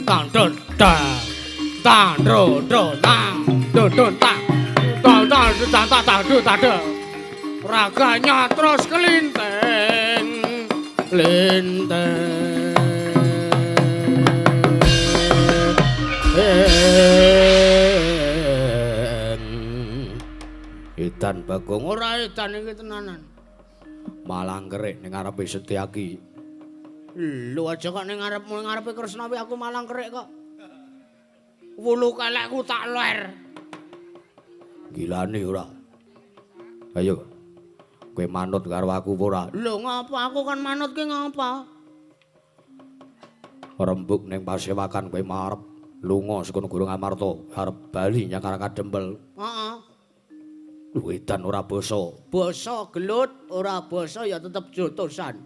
Tang dun tang. Tang dun dun tang dun dun tang. Tang tang tang tang tang dun tang dun. Raganya terus kelinteng. Linteng. Edan Bagong ora edan iki tenanan. Malah ngkerik ning ngarepe Setyaki. Lho aja kok ning ngarepmu ngarepe Kresna kuwi aku malah ngkerik kok. Wulu kelekku tak ler. Gilane ora. Ayo. Kowe manut karo aku apa ora? Lho ngapa aku kan manut ki ngapa? Rembug ning pasewakan kowe marep lunga saka negara Ngamarta, arep bali nyang Karang Kadempel. Heeh. Edan ora basa. Basa gelut, ora basa ya tetep jotosan.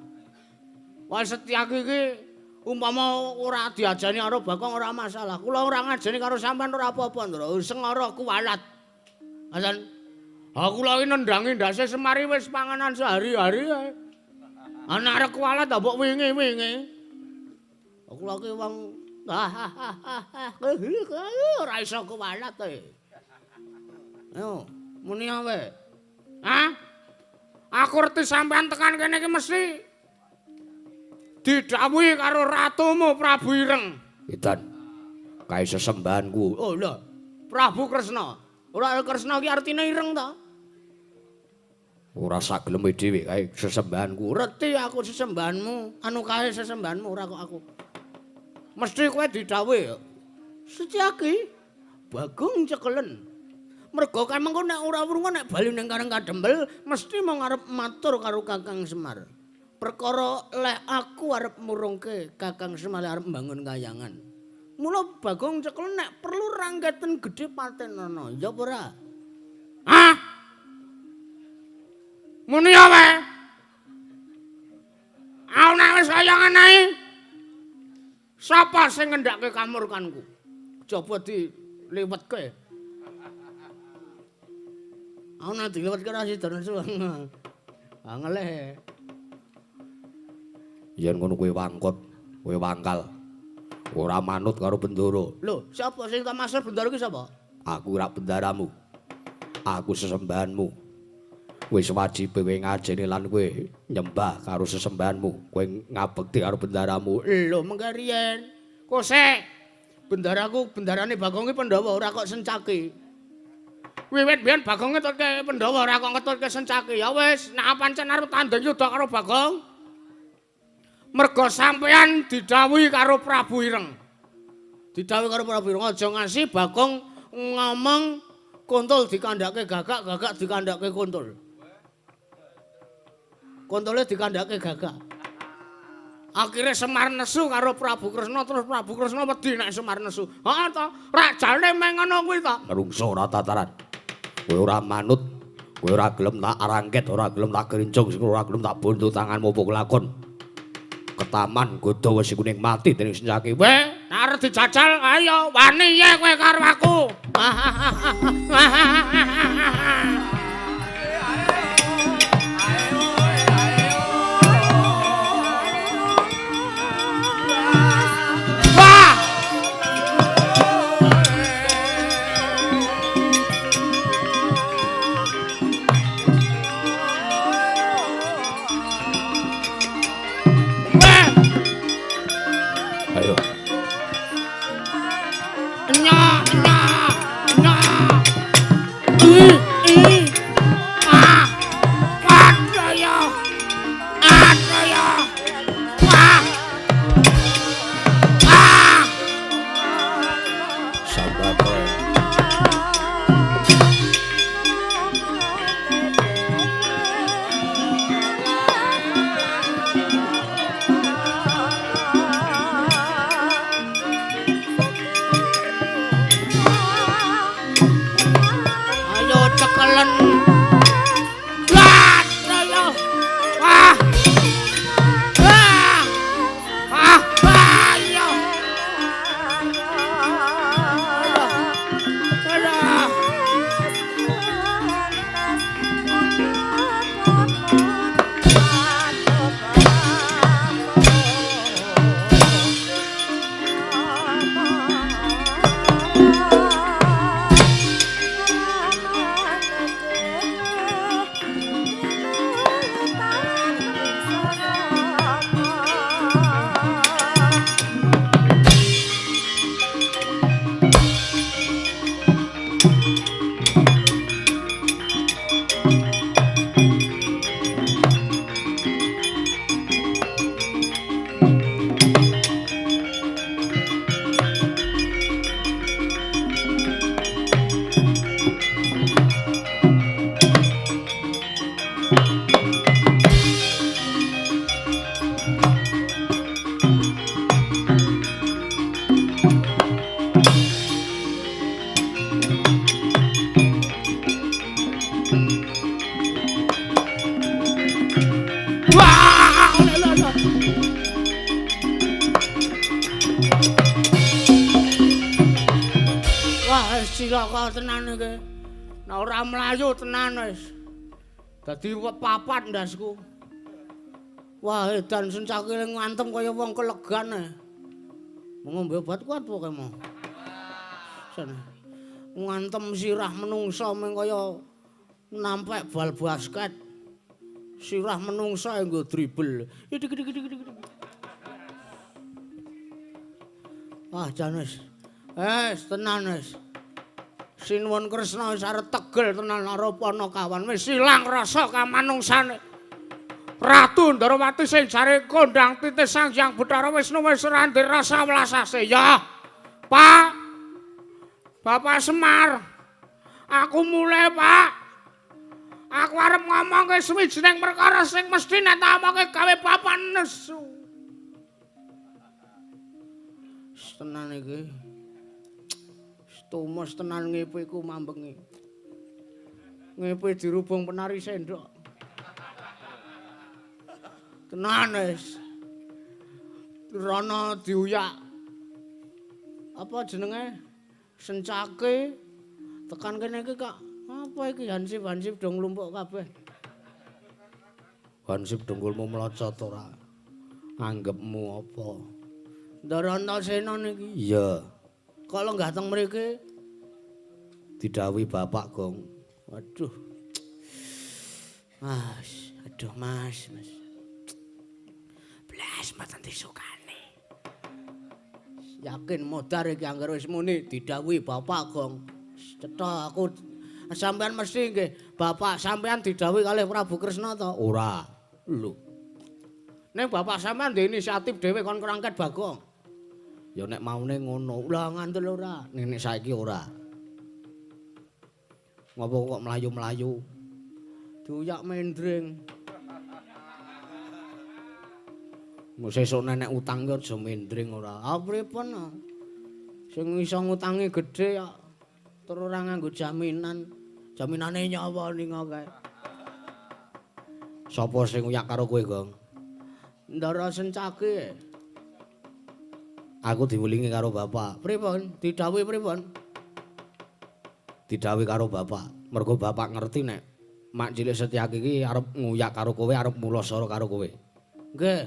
Wah Setyaki iki umpama ora diajani karo Bagong ora masalah. Kula ora ngajeni karo sampean ora apa-apa, Ndra. Sengara kuwalat. Hasan. Ha kula iki nendangi ndase Semari wis panganan sehari-hari ae. Ana arek kuwalat ta mbok wingi-wingi. Kula iki wong ora iso kuwalat e. Ayo, muni awe. Hah? Aku ngerti sampean tekan kene iki mesti didhawuhi karo ratumu Prabu Ireng. Edan. Kae sesembahanku. Oh lho, Prabu Kresna. Ora Kresna ki artine ireng ta? Ora sageleme dhewe kae sesembahanku. Reti aku sesembahanmu, anu kae sesembahanmu ora kok aku. Mesti kowe didhawuhi. Setyaki Bagong cekelen. Mergo kae mengko nek ora wurung nek bali ning Karang Kadempel mesti mung arep matur karo Kakang Semar. Perkara lek aku arep murungke Kakang Semar arep mbangun kayangan. Mula Bagong cekel nek perlu rangketen gedhe patenono, ya apa ora? Hah? Muni awe? Aku nek wis kaya ngene iki, sapa sing ngendhake kamurkanku? Coba diliwetke. Aku nek diliwetke ora sida nesu. Ah ngelih. Yen ngono kowe wangkot, kowe wangkal. Ora manut karo Bendara. Lho, sapa sing tak maksud Bendara iki sapa? Aku ora bendaramu. Aku sesembahanmu. Wis wajib kowe ngajeni lan kowe nyembah karo sesembahanmu. Kowe ngabekti karo bendaramu. Lho, mengke riyen. Kosek. Bendaraku bendarane Bagong iki Pandhawa ora kok Sencaki. Wiwit biyen Bagong ngetutke Pandhawa ora kok ngetutke Sencaki. Ya wis, nek pancen arep tanding yuda karo Bagong. Mergo sampean didhawuhi karo Prabu Ireng. Didhawuhi karo Prabu Ireng aja ngansi Bagong ngomong kontol dikandhake gagak, gagak dikandhake kontol. Kontole dikandhake gagak. Akhire Semar nesu karo Prabu Kresna, terus Prabu Kresna wedi nek Semar nesu. Heeh ta, rajane meng ngono kuwi ta. Nerungso ora tataran. Kowe ora manut, kowe ora gelem tak rangket, ora gelem tak gerincung, ora gelem tak bondo tanganmu apa kelakon. Ketaman godha wis kuning mati dening Sencaki. Weh, arep dijajal, ayo wani ye kowe karo aku. Wah! Ayo. Nya nya nya. I i. Ah. Aduh ya. Aduh ya. Wah. Ah. Sabar kowe. Wis cilaka tenan iki. Nek ora mlayu tenan wis. Dadi papat ndasku. Wah, edan Sencaki ngantem kaya wong kelegan e. Ngombe obat kuat pokoke mau. Sene. Ngantem sirah menungsa mung kaya nampek bal basket. Sirah menungsa nggo dribel. Idik idik idik idik. Ah, jan wis. Wis tenan wis. Sinuwun Kresna wis arep tegel tenan karo Panakawan. Wis ilang rasa kamanungsane. Ratu Ndarawati sing jare kondang titih Sang Hyang Bathara Wisnu wis ora ndek rasa welas asih. Ya, Pak. Bapak Semar. Aku mulai, Pak. Aku arep ngomongke suwijining perkara sing mesti nek tak omongke gawe bapak nesu. Tenan iki. Tumus tenan ngepiku mambengi. Ngepi dirubung penari sendok. Tenan wis. Rono diuyak. Apa jenenge? Sencake. Tekan kene iki kok apa iki hansip-hansip do nglumpuk kabeh. Hansip dengkulmu mlocot ora? Anggepmu apa? Ndara Antasena niki. Iya. Kok lenggah teng mriki? Didhawuhi bapak, Gong. Waduh. Mas, aduh Mas, Mas. Blas mboten disukani. Yakin modar iki angger wis muni didhawuhi bapak, Gong. Cetha aku sampean mesti nggih, bapak sampean didhawuhi kalih Prabu Kresna to? Ora. Lho. Ning bapak sampean ndek inisiatif dhewe kon krangket Bagong. Ya nek maune ngono, lah ngandel ora. Nek saiki ora. Ngopo kok mlayu-mlayu? Diuyak mendring. Sesuk nek utang ki aja mendring ora. Ah pripun? Sing iso ngutangi gedhe ya terus ora nganggo jaminan. Jaminane nyawa ning kae. Sapa sing uyak karo kowe, Gong? Ndara Sencake. Aku diwelingi karo bapak. Pripun? Didhawuhi pripun? Didhawuhi karo bapak. Mergo bapak ngerti nek mak cilik Setyaki iki arep nguyak karo kowe, arep mulasara karo kowe. Nggih.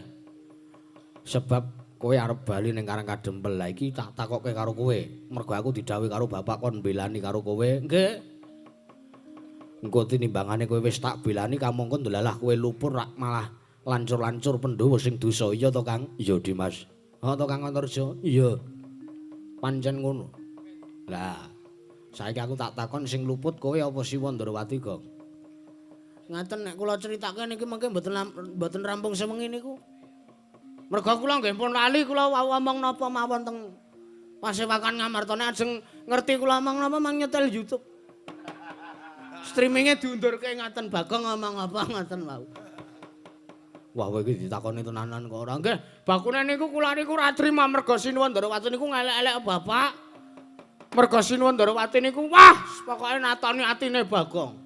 Sebab kowe arep bali ning Karang Kadempel. Lah iki tak takokke karo kowe. Mergo aku didhawuhi karo bapak kon mbelani karo kowe. Nggih. Engko tinimbangane kowe wis tak belani kamangka ndelalah kowe lupur rak malah lancur-lancur Pandhawa sing dosa. Iya to, Kang? Iya, Dimas. Ha to Kang Antarja? Iya. Pancen ngono. Lah, saiki aku tak takon sing luput kowe apa Siwa Ndarawati, Gong? Ngaten nek kula critake niki mengke mboten rampung sewengi niku. Merga kula nggih pun lali kula wau omong napa mawon teng Pasewakan Ngamartane ajeng ngerti kula omong napa mang nyetel YouTube. Streaminge diundurke ngaten Bagong ngomong apa ngaten wau. Wah, kowe iki ditakoni tenanan kok ora. Nggih, bakune niku kula niku ora trima merga Sinuwun Ndarawati niku ngelek-elek bapak. Merga Sinuwun Ndarawati niku wah, pokoke natoni atine Bagong.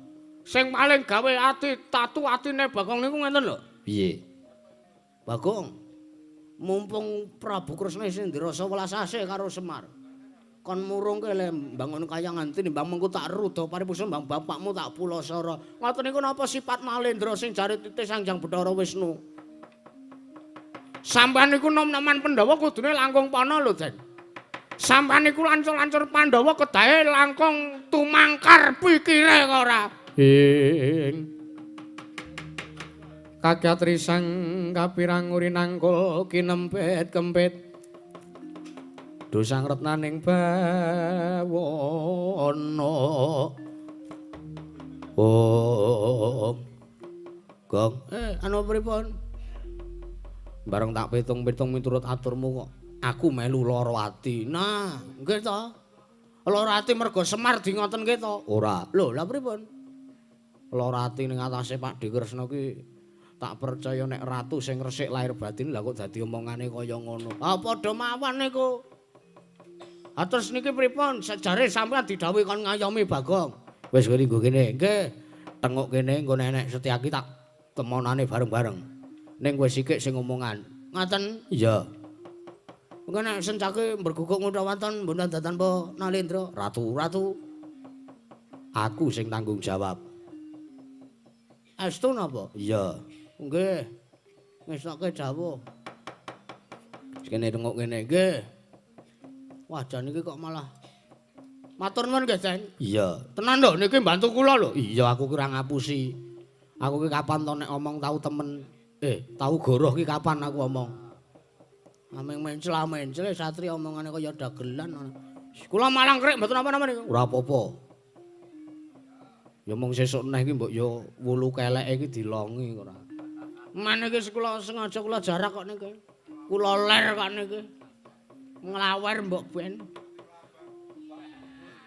Sing paling gawe ati tatu atine Bagong niku ngenten lho. Piye? Bagong, mumpung Prabu Kresna isih ndirasa welas asih karo Semar. Kon murungke le mbangun kayangan tinimbang mengko tak ruda paripursa mbang bapakmu tak pulasara. Ngoten niku napa sifat Malendra sing jare titih Sang Hyang Bathara Wisnu. Sampeyan niku nom-noman Pandhawa kudune langkung pana lho, Den. Sampeyan niku lancur-lancur Pandhawa kedahe langkung tumangkar pikire kok ora. Ing kakyat risang kapirang urinangkul kinempit kempit. Dosang retnaning bawana. Oh. Gong, anu pripun? Bareng tak pitung-pitung miturut aturmu kok aku melu lara ati. Nah, nggih to. Lara ati mergo Semar di ngoten nggih to? Ora. Lho, lha pripun? Lara ati ning atase Pakdhe Kresna ki tak percaya nek ratu sing resik lahir batin lha kok dadi omongane kaya ngono. Ah padha mawon niku. Ah terus niki pripun? Sejare sampean didhawuhi kon ngayomi Bagong. Wis kowe nggo kene. Nggih. Tenguk kene engko nek Setyaki tak temonane bareng-bareng. Ning kowe sikik sing omongan. Ngaten? Iya. Engko nek Sencaki mberguguk ngutha waton mbon tanpa Nalendra, ratu-ratu. Aku sing tanggung jawab. Estu napa? Iya. Nggih. Ngestokke dawuh. Kene renguk ngene nggih. Wah, jan iki kok malah matur nuwun nggih, Den. Iya. Tenan lho niki mbantu kula lho. Iya, aku ki ora ngapusi. Aku ki kapan to nek omong tau temen. Tau goroh ki kapan aku omong. Ameng mencla-mencla satri omongane kaya dagelan. Kula malang krek mboten napa-napa niku. Ora apa-apa. Ya mung sesuk neh iki mbok ya wulu keleke iki dilongi ora. Men iki kula sengaja kula jarak kok niki. Kula ler kok niki. Nglawer mbok ben.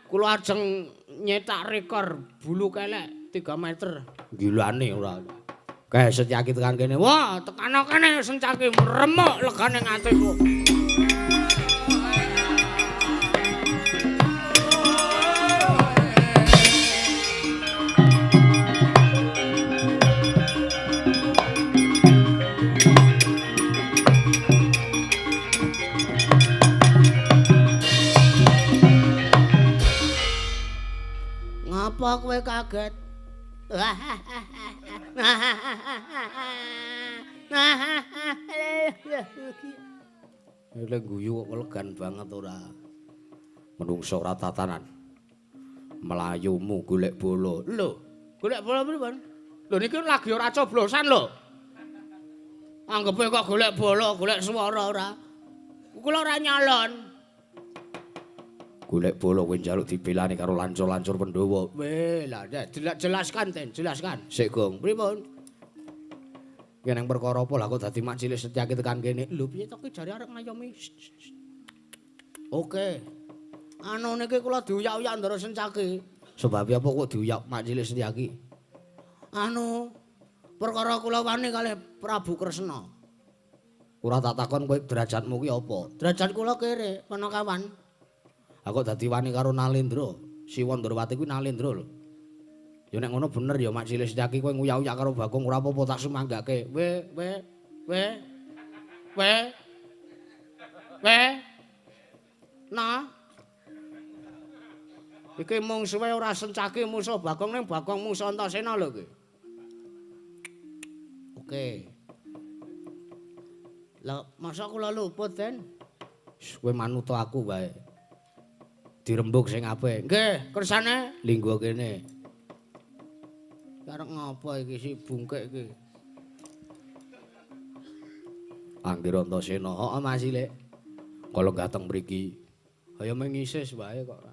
Kula ajeng nyetak rekor bulu kelek 3 meter. Gilane ora. Kae Setyaki tekan kene. Wah, tekano kene Sencaki remuk legane atiku. Ngapa kowe kaget? Lha guyu kok elegan banget ora. Menungso ora tatanan. Melayumu golek bola. Lho, golek bola pripun? Lho niki lagi ora coblosan lho. Anggepe kok golek bola, golek swara ora. Kula ora nyalon. Golek bola kowe njaluk dibelani karo lancur-lancur Pandhawa. Weh, lah jelaskan Ten, jelaskan. Sik Gong, pripun? Ki nang perkara apa lah kok dadi mak cilik Setyaki tekan kene. Lho piye to ki jare arep ngayomi. Oke. Anu niki kula diuyak-uyak Ndara Sencaki. Sebab apa kok diuyak mak cilik Setyaki? Anu perkara kula wani kalih Prabu Kresna. Ora tak takon kowe derajatmu ki apa? Derajat kula kere, panakawan. Aku dadi wani karo Nalendra. Siwa Ndrawati kuwi Nalendra lho. Ya nek ngono bener ya mak cilik Setyaki kowe nguyak-uyak karo Bagong ora apa-apa tak sumanggake. We we we we we. Nah. Iki mung suwe ora Sencaki musuh Bagong ning Bagong musuh Antasena lho iki. Oke. Lah masa kula luput, Den? Kowe manut aku wae. Dirembug sing apik. Nggih, kersane linggo kene. Arep ngapa iki si bungkek iki? Anggir Antasena, heeh Mas Cilik. Kala gateng mriki. Ayo mengisis wae kok ora.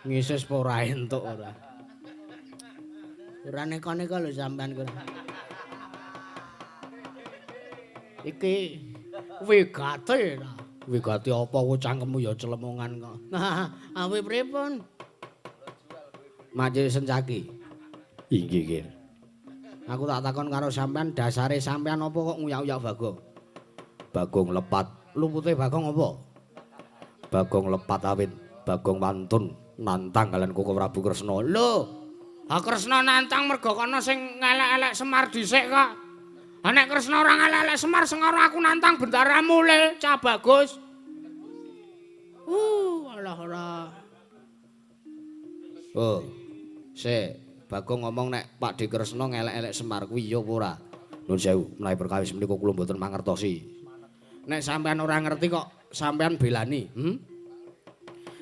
Ngisis apa ora entuk ora. Ora neka-neka lho sampean kok. Iki wigate ta. Wigate apa kowe cangkemmu ya celemongan kok. Nah, awe pripun? Majelis Sencaki. Inggih, nggih. Aku tak takon karo sampean dasare sampean apa kok nguyak-uyak Bagong? Bagong lepat. Lupute Bagong apa? Bagong lepat awit, Bagong wantun nantang kalian Koko Prabu Kresna. Lho, ha Kresna nantang mergo kono sing ngelek-elek Semar dhisik kok. Ha nek Kresna ora ngelek-elek Semar sengara aku nantang bendaramu le, Cah Bagus. Alah ora. Oh. Sik, Bagong ngomong nek Pak De Kresna ngelek-elek Semar kuwi ya apa ora? Nuwun sewu, menawi perkawis menika kula mboten mangertosi. Nek sampean ora ngerti kok sampean belani,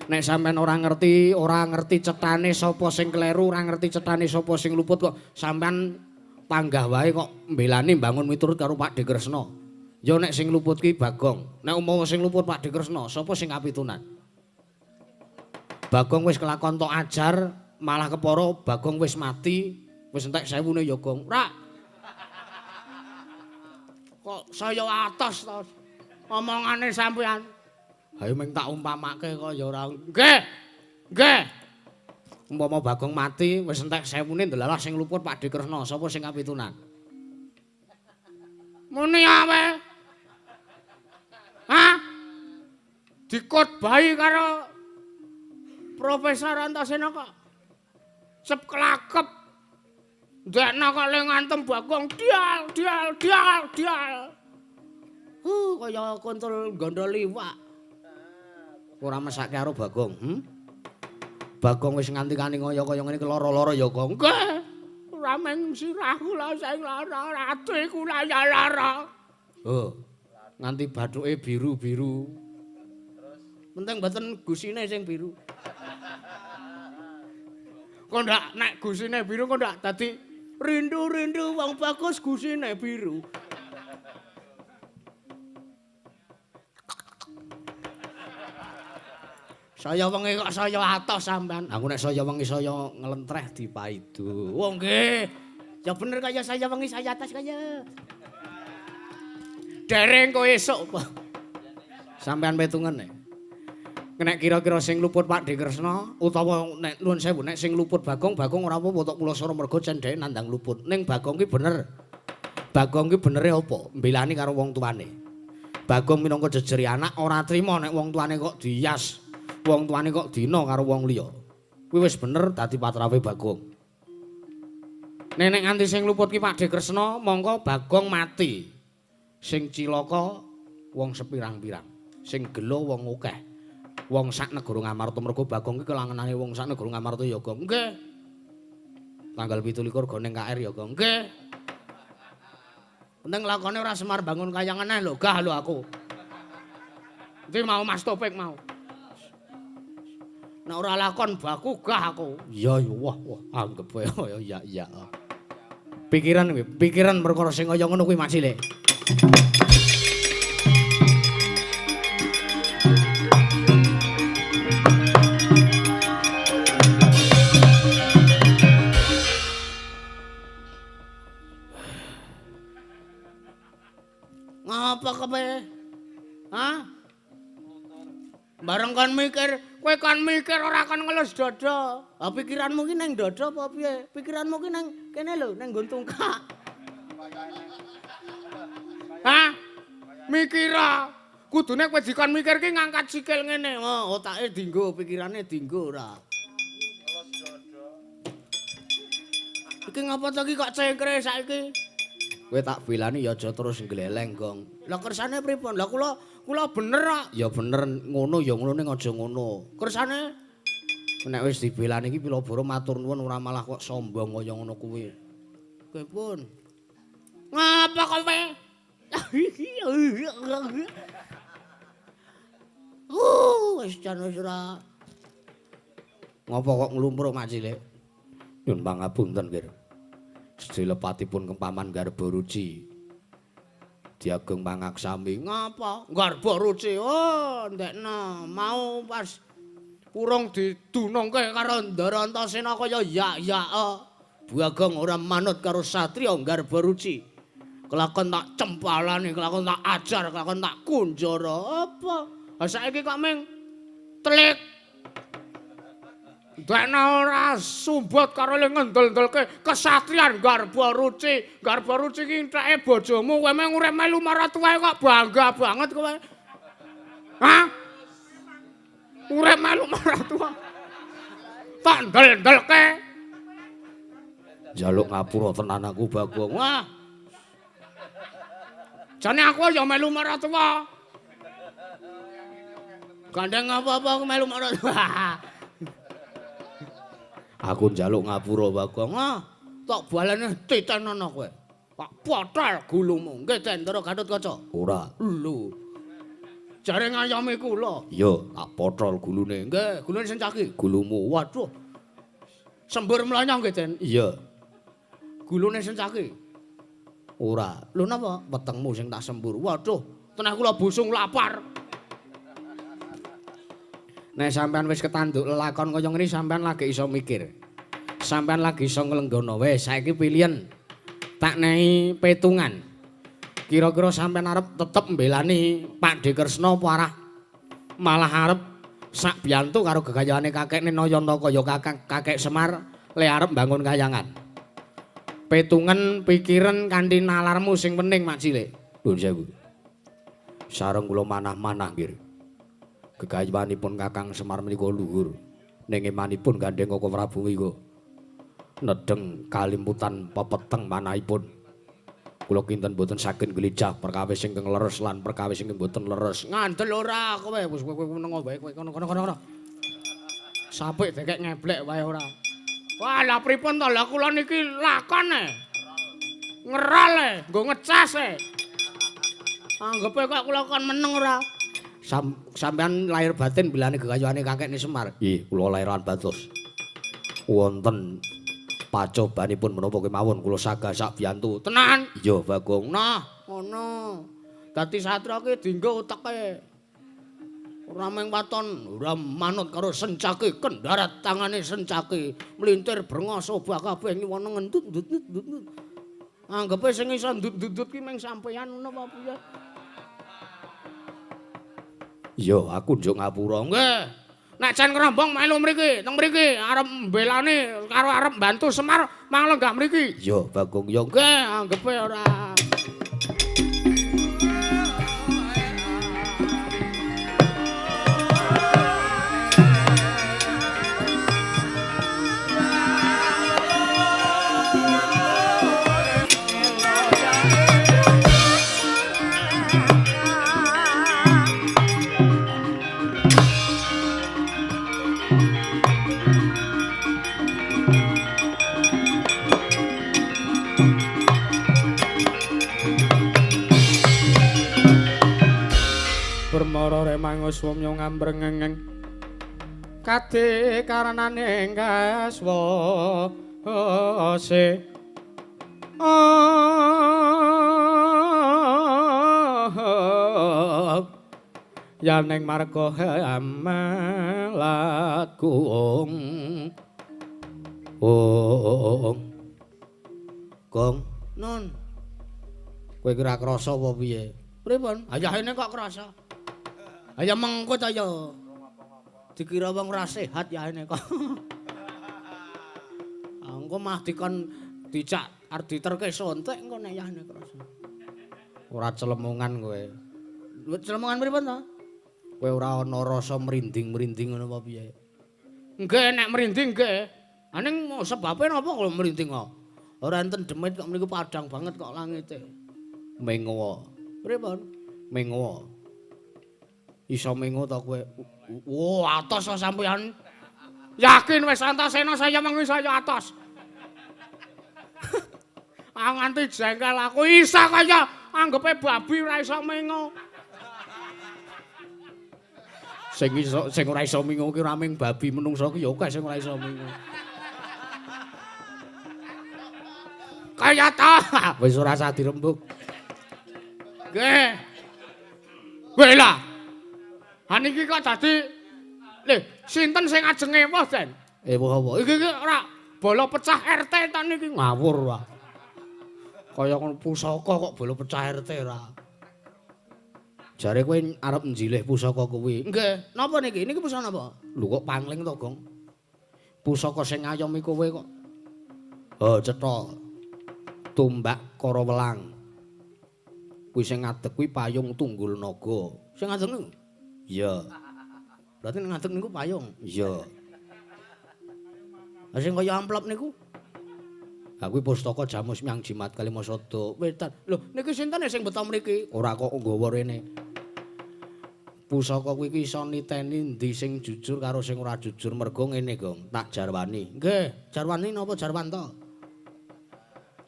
Nek sampean ora ngerti cetane sapa sing kleru, ora ngerti cetane sapa sing luput kok sampean panggah wae kok mbelani mbangun miturut karo Pak De Kresna. Ya nek sing luput ki Bagong, nek umpama sing luput Pak De Kresna, sapa sing kapitunan? Bagong wis kelakon tok ajar, malah kepara Bagong wis mati, wis entek sewune ya Gong. Rak. Kok saya atos to omongane sampean. Ayo ming tak umpamake kok ya ora. Nggih. Nggih. Umpama Bagong mati wis entek sewune ndelalah sing luput Pak De Kresna, sapa sing kapitunan? Muni awe. Hah? Dikotbahi karo Profesor Antasena kok sep kelakep. Ndekno kok le ngantem Bagong dial dial dial dial. Kaya kontol gondol iwak. Ora mesake karo Bagong, Bagong wis nganti kaya kaya ngene iki lara-lara ya, Gong. Nggih. Ora mung sirah kula sing lara, ati kula ya lara. Oh. Nganti bathuke biru-biru. Terus penting mboten gusine sing biru. Kok ndak nek gusine biru kok ndak dadi rindu-rindu wong bagus gusine biru. Saya wengi kok saya atos sampean. Aku nek saya wengi saya nglentreh dipaidu. Oh nggih. Ya bener kaya saya wengi saya atos kaya. Dereng kowe esuk kok. Sampean petungen nek. Nek kira-kira sing luput Pakdhe Kresna utawa nek nuwun sewu nek sing luput Bagong, Bagong ora apa-apa tok Pulasara mergo cendheke nandang luput. Ning Bagong ki bener. Bagong ki benere apa? Mbelani karo wong tuane. Bagong minangka jejeri anak ora trima nek wong tuane kok dias. Wong tuane kok dina karo wong liya. Kuwi wis bener dadi patrape Bagong. Nek nek nganti sing luput ki Pakdhe Kresna, mongko Bagong mati. Sing cilaka wong sepirang-pirang, sing gelo wong akeh. Wong sak negara Ngamarta mergo Bagong ki kelangenane wong sak negara Ngamarta ya, Gong. Nggih. Tanggal 27 go ning KR ya, Gong. Nggih. Penting lakone ora Semar bangun kayangan neh lho, gah lho aku. Iki mau Mas Topik mau. Nek ora lakon baku gah aku. Iya ya wah wah anggep wae ya iya. Pikiran kuwi, pikiran perkara sing kaya ngono kuwi Mas Cilik. Ngapa kowe? Hah? Bareng kon mikir, kowe kon mikir ora kon ngelus dada. Ha pikiranmu ki nang dada apa piye? Pikiranmu ki nang kene lho, nang nggon tungkak. Hah? Mikira. Kudune kowe dikon mikir ki ngangkat sikil ngene. Oh, otake dinggo, pikirane dinggo ora. Ngelus dada. Iki ngapa to ki kok cengkre saiki? Kowe tak belani ya aja terus ngleleng, Gong. Lah kersane pripun? Lah kula bener kok. Ya bener ngono ya ngono ning aja ngono. Kersane nek wis dibelani iki Pilabara matur nuwun ora malah kok sombong kaya ngono kuwi. Kowe pun. Ngapa kowe? Wis jan wis ora. Ngapa kok nglumpruk Mak Cilik? Nyun pangapunten, Nggih. Sedilepatipun Paman Garba Ruci. Diageng pangaksami. Ngapa? Garba Ruci. Oh, ndekno mau pas urung didunungke karo Ndara Antasena kaya yak-yak. Bagong ora manut karo satriya Garba Ruci. Kelakon tak cempalani, kelakon tak ajar, kelakon tak kunjara. Apa? Ha saiki kok ming telik. Ndekno ora sumbut karo le ngendel-ndelke kesatriyan Garba Ruci. Garba Ruci ki entheke bojomu, kowe mung urip melu maratuwae kok bangga banget kowe. Hah? Urip melu maratuwa. Tak ndel-ndelke. Njaluk ngapura tenan aku Bagong. Wah. Jane aku ya melu maratuwa. Gandeng apa-apa aku melu maratuwa. Aku njaluk ngapura Bagong. Ah, tak balene titenono kowe. Tak pothol gulumu. Nggih, Den Ndara Gatotkaca. Ora. Lho. Jare ngayomi kula. Iya, tak pothol gulune. Nggih, gulune sing caki. Gulumu. Waduh. Sembur mlonyo nggih, Den. Iya. Gulune sing caki. Ora. Lho napa? Wetengmu sing tak sembur. Waduh, tenah kula busung lapar. Nek sampean wis ketanduk lelakon kaya ngene sampean lagi iso mikir. Sampean lagi iso nglenggono. Wis saiki pilihan. Tak nehi petungan. Kira-kira sampean arep tetep mbelani Pakdhe Kresna apa arah malah arep sak biyantu karo gegayane kakekne Nayana kaya kakek Semar le arep mbangun kayangan. Petungan pikiran kanthi nalarmu sing wening Mak Cilik. Nuwun sewu. Sareng kula manah-manah nggih. Gegayuhanipun Kakang Semar menika luhur. Ning emanipun gandheng Koko Prabu menika nedheng kalimputan pepeteng manahipun. Kula kinten mboten saged nglijah perkawis ingkang leres lan perkawis ingkang mboten leres. Ngandel ora kowe, wis kowe meneng wae kowe kono-kono. Sapik dekek ngeblek wae ora. Wah, lha pripun to? Lah kula niki lakon e. Ngerol e, nggo ngecas e. Anggepe kok kula kon meneng ora. Sampeyan lahir batin bilane gegayuhane kakekne Semar. Nggih, kula lairan batos. Wonten pacobanipun menapa kemawon kula sagah sak biyantu. Tenan? Iya, Bagong. Nah, ngono. Dadi satria ki dienggo uteke. Ora mung waton, ora manut karo Sencaki, kendharat tangane Sencaki, mlintir brengos obah kabeh ngiwono ngendut-ndut-ndut. Anggepe sing iso ndut-ndut ki mung sampeyan ngono apa piye? Iya, aku njuk ngapura. Nggih. Nek jan ngrombong melu mriki, teng mriki arep mbelani karo arep mbantu Semar mang lenggah mriki. Iya, Bagong. Ya nggih, anggepe ora. Permara remangus womyo ngambrengeng kade karenane kaswase yaneng marga amalagung oh gong nun kowe kira krasa apa piye pripun ayahene kok krasa. Ayo mengkut ayo. Dikira wong ora sehat ya ini kok. Engko mah dikon dijak arep diterke sontek engko nek yahne krasa. Ora celemongan kowe. Celemongan pripun to? Kowe ora ana rasa merinding-merinding ngono apa piye? Nggih nek merinding nggih. Aning sebabe napa kok merinding kok? Ora enten demit kok mriku padhang banget kok langite. Mengowo. Pripun? Mengowo. Iso mengo to kowe? Wo, atos sampeyan. Yakin wis Antasena saya mengi saya atos. Ah nganti jengkel aku isa kaya anggepe babi ora iso mengo. Sing iso sing ora iso mengo ki ora mung babi, menungso ki ya akeh sing ora iso mengo. Kaya ta. Wis ora usah dirembug. Nggih. Weh lah. Ha niki kok dadi lho, sinten sing ajeng ewuh, Den? Ewuh apa? Iki iki ora bola pecah RT ta niki ngawur wae. Kaya ngono pusaka kok bola pecah RT ora. Jare kowe arep njilih pusaka kuwi. Nggih, napa niki? Niki pusaka napa? Lho kok pangling to, Gong? Pusaka sing ngayomi kowe kok. Oh, cetha. Tumbak Kara Welang. Kuwi sing ngadeg kuwi Payung Tunggul Naga. Sing ngadeg niku? Iya. Berarti ngadeg niku payung. Iya. Lah sing kaya amplop niku? Ha kuwi pustaka Jamus Myang Jimat Kalimasada. Wetan. Lho niki sinten sing beto mriki? Ora kok nggawa rene. Pusaka kuwi iso niteni endi sing jujur karo sing ora jujur mergo ngene, Gong. Tak jarwani. Nggih, jarwani napa jarwanto?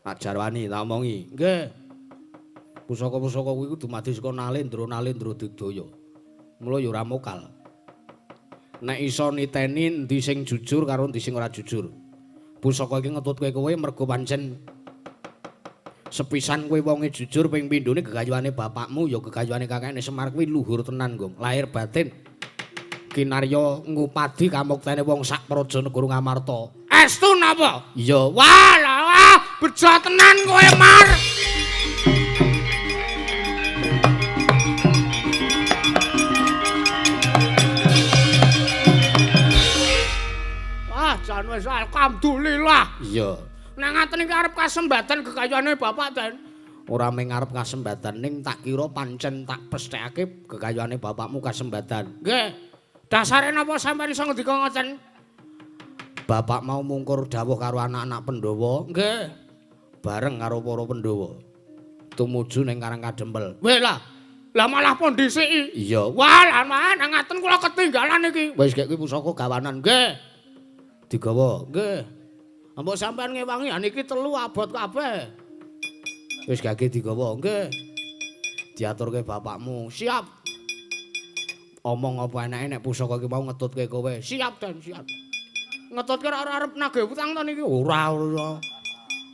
Tak jarwani, tak omongi. Nggih. Pusaka-pusaka kuwi dumadi saka Nalendra-nalendra digdaya. Mula ya ora mokal. Nek iso niteni endi sing jujur karo endi sing ora jujur. Pusaka iki ngetutke kowe mergo pancen sepisan kowe wonge jujur, ping pindhone gegayuhane bapakmu ya gegayuhane kakekne Semar kuwi luhur tenan, Gong. Lahir batin kinarya ngupadi kamuktene wong sak praja negara Ngamarta. Estu napa? Iya. Wah, wah, bejo tenan kowe, Mar. Jan wis alhamdulillah. Iya. Nek ngaten iki arep kasembatan gegayuhane bapak, Den. Ora mung arep kasembatan ning tak kira pancen tak pesthekake gegayuhane bapakmu kasembatan. Nggih. Dasare napa sampeyan iso ngendika ngoten? Bapak mau mungkur dawuh karo anak-anak Pandhawa. Nggih. Bareng karo para Pandhawa. Tumuju ning Karang Kadempel. Weh lah. Lah malah pun dhisiki. Iya. Wah, lah man, ngaten kula ketinggalan iki. Wis gek kuwi pusaka gawanan. Nggih. Digawa. Nggih. Mbok sampean ngewangi niki telu abot kabeh. Wis gage digawa. Nggih. Diaturke bapakmu. Siap. Omong apa enake nek pusaka iki mau ngetutke kowe. Siap dan siap. Ngetutke ora arep nagih utang to niki? Ora, ora.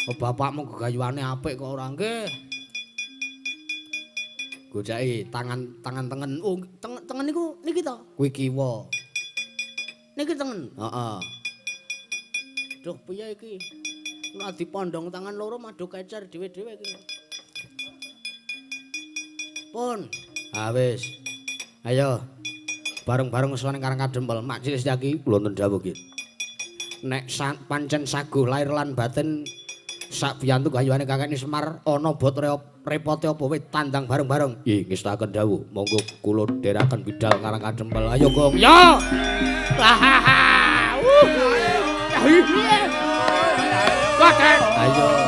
Bapakmu gegayuhane apik kok ora nggih. Goceki tangan tangan tengen. Oh, tengen, tengen niku niki to? Kuwi kiwa. Niki tengen. Heeh. Duh, piye iki? Nek dipondhong tangan loro madho kecer dhewe-dhewe iki. Pun. Ha wis. Ayo. Bareng-bareng sowan ning Karang Kadempel. Mak Cilik Setyaki kula wonten dawuh iki. Nek pancen saguh lahir lan batin sak biyantu gayuhane kakekne Semar ana bot repote apa wit tandang bareng-bareng. Nggih, ngestaken dawuh. Monggo kula dherekaken bidal Karang Kadempel. Ayo, Gong. Yo. Ayo.